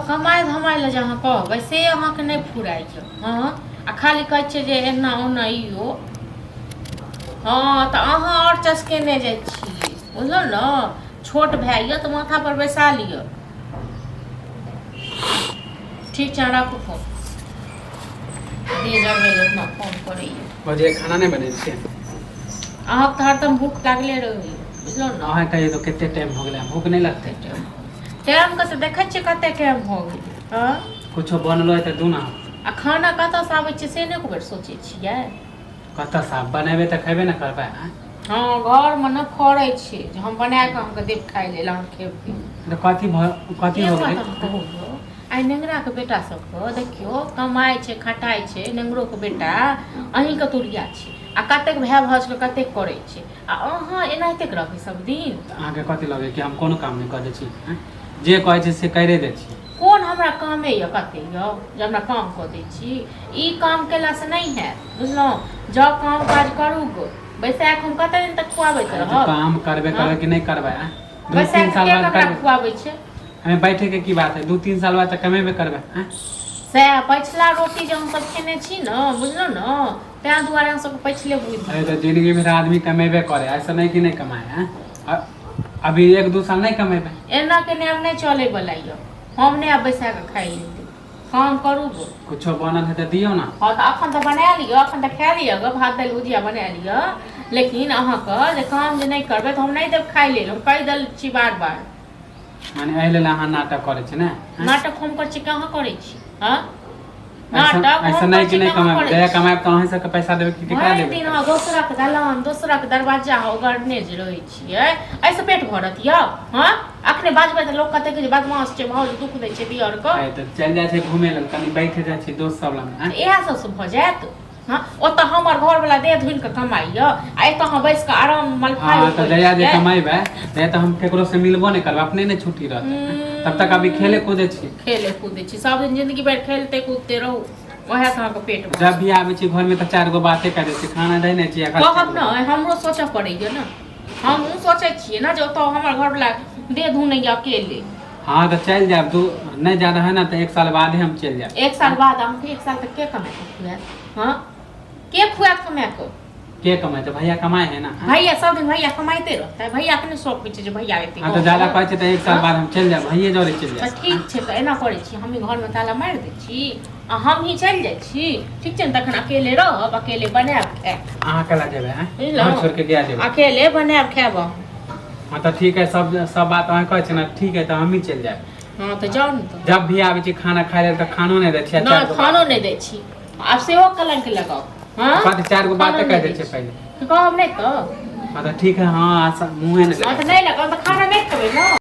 कमाइ धमाइ लए जे अहाँ कहबै से अहाँके नहि फुराइ यऽ। हँ, आ खाली कहै छियै जे एना ओना ई ओ। हँ, तऽ अहाँ आओर चसकेने जाइ छियै, बुझलहुँ ने? छोट भाय यऽ तऽ माथापर बैसा लिअ। ठीक छै, अहाँ राखू फोन। देह जरबै लए उतना फोन करैए। भौजी, खाना नहि बनेने छियै? अहाँके तऽ हरदम भूख लागले रहैए, बुझलहुँ ने? अहाँ कहियो तऽ कते टाइम हो गेलै, भूख नहि लगतै? टाइमके तऽ देखै छियै कते टाइम भऽ गेलै। हँ, कुछो बनलो है तऽ दू ना। आ खाना कतऽसँ आबै छै से नहि एको बेर सोचै छियै? कतऽसँ आब बनेबै तऽ खेबे ने करबै, आँय? हँ, घरमे ने फड़ै छै जे हम बना कऽ अहाँके देब खाइ लेल, अहाँ खेबै। तऽ कथी भऽ कथी एक हो बात गेलै? हम कहू यौ, आइ नेंगराके बेटा सबके देखियौ, कमाइ छै खटाइ छै। नेंगरोके बेटा अहीँके तुरिया छै आ कतेक भाय भाउजके कतेक करै छै, आ अहाँ एनाहिते रहबै सब दिन? तऽ अहाँके कथी लगै कि हम कोनो काम नहि कऽ दै छी, आँय? जे कहै छै से करिए दै छी। कोन हमरा कामे यऽ कते यौ जे हमरा काम कऽ दै छी? ई काम केलासँ नहि हैत, बुझलहुँ? जाउ, काम काज करू गो। बैसा कऽ हम कते दिन तक खुआबैत अरे तऽ रहब? काम करबे हँ? करबै कि नहि करबै, आँय? दू बैसा तीन कऽ साल के बाद ककरा करबै। खुआबै छै? हमें बैठे के की बात है, 2-3 साल बाद तऽ कमेबे करबै, आँय? सएह पछिला रोटी जे हमसभ खेने छी ने, बुझलहुँ ने, ताहि दुआरे हम सबके पछिले बुद्धि। अरे तऽ जिंदगी भरि आदमी कमेबे करे, ऐसा नहीं कि नहीं कमाए हैं। अभी 1-2 साल नहीं कमेबे? एना केने आब नहि चलै बला यऽ। हम नहि आब बैसा कऽ खाइ लेल देब। काम करू गो। कुछो बनल है तऽ दियौ ना। हँ, तऽ अखन तऽ बना लिअ, अखन तऽ खा लिअ गऽ, भात दालि भुजिया बना लिअ। लेकिन अहाँके जे काम जे नहि करबै तऽ हम नहि देब खाइ लेल, हम कहि देल छी बार बार। माने एहि लेल अहाँ नाटक करै छी ने, आँय? नाटक हम करै छी कि अहाँ करै छी? हँ, ऐसा नाटक ऐसा हम नहीं करै कि छी कि नहीं अहाँ कमाएब। करै जहिया छी? कमाएब तऽ अहीं सबके पैसा देबै कि केकरा भरि देबै? दिन अहाँ दोसरक दलान, दोसरक दरवाजा ओगरने जे रहै छियै, एहिसँ पेट भरत यौ? हँ, अखने बाजबै तऽ लोक कहतै कि जे बदमाश छै भाउज, दुख दै छै दियरके। आइ तऽ चलि जाइ छै घूमे लेल, कनि बैठ जाइ छी दोस्त सब लग, आँय? इएह सबसँ भऽ जायत? हँ, ओतऽ हमर घरवला देह धुनि कऽ कमाइया आ एतऽ अहाँ बैस कऽ आराम मलफाइ। हँ, तऽ जहिया जे कमेबै तहिया तऽ हम केकरो से मिलबो नहि करबै, अपने नहि छुट्टी रहतै। तब तक अभी खेले कूदे छी। खेले कूदे छी, सब दिन जिंदगी भरि खेलते कूदते रहू, उएह से अहाँके पेट भरत। जब भी आबै छी घर में तऽ चारि गो बाते करै छी, खाना दै नहि छी एखन। कहब ने, हमरो सोचऽ पड़ैया ने। हमहूँ सोचै छियै ने जे ओतऽ हमर घरवला देह धुनैया अकेले। हँ, तऽ चलि जायब। दू नहि ज्यादा है ना तऽ एक साल बादे हम चलि जायब। एक साल बाद? अहाँके एक साल तक के कमाए कऽ खुआएत? हँ, के खुआएत कमाए कऽ? के कमाइ? भैया कमाइ है ना। भैया सब दिन भैया कमाइते रहतै? भैया के नहि शौक होइ छै जे भैया एते? हँ, तऽ ज्यादा कहै छै तऽ एक साल बाद हम चलि जायब, भैये जरे चलि तऽ जायब। ठीक छै, तऽ एना करै छी, हमही घरमे ताला मारि दै छी आ हमही चलि जाइ छी, ठीक छै ने? तखन अकेले रहब, अकेले बनायब खायब। अहाँ केला जेबै, आँय? बुझलहुँ? घर छोड़ि के गया जेबै? अकेले बनायब खायब अहाँ। हँ, तऽ ठीक है, सब सब बात अहाँ कहै छै ने, ठीक है, तऽ हमही चलि जायब। हँ, तऽ जाउ ने तऽ। जब भी आबै छी खाना खाइ लेल तऽ खानो नहि दै छियै। नहि, खानो नहि दै छी, आब सेहो कलंक लगाउ? हँ। कथी चारि गो बाते खानो कहि नहि दै दै छै छी। पहिले। कहब नहि तऽ? हँ, तऽ ठीक है। हँ, मुँहे नहि। हँ, तऽ नहि लगाउ तऽ खाना नहि खेबै ने।